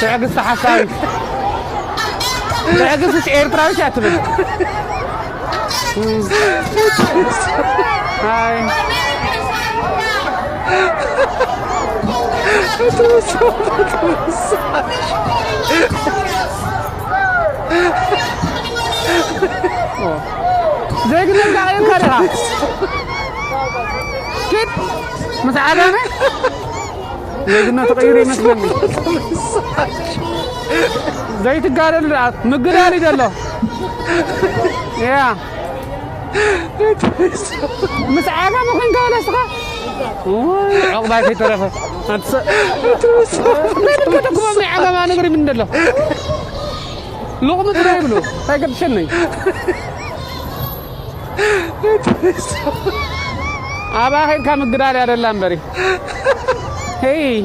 ትዕግስቲ ሓሳዊት። ትዕግስቲ ኤርትራዊት እያ ትብል። ኣይ። ዜግነት ዳዕየካ ዲኻ? ኪድ ምስ ዓጋመ ዜግነቱ ቀይሩ ይመስለኒ። ዘይትጋደል ደኣ ምግዳል እዩ ዘሎ። ያ። ምስ ዓጋመ ኮንካ በለ እስኻ። ወይ፣ ዕቑባይ ከይተረፈ። ኣንተ ሰ-፣ መን እኮ ተኩቦም ናይ ዓጋመ ነገር ምን ደሎ? ሉቕምጥ ነው ይብሉ። ኣይገድሸኒ። ኣባ ኸይድካ ምግዳል ያደላ እምበሪ። ሄይ።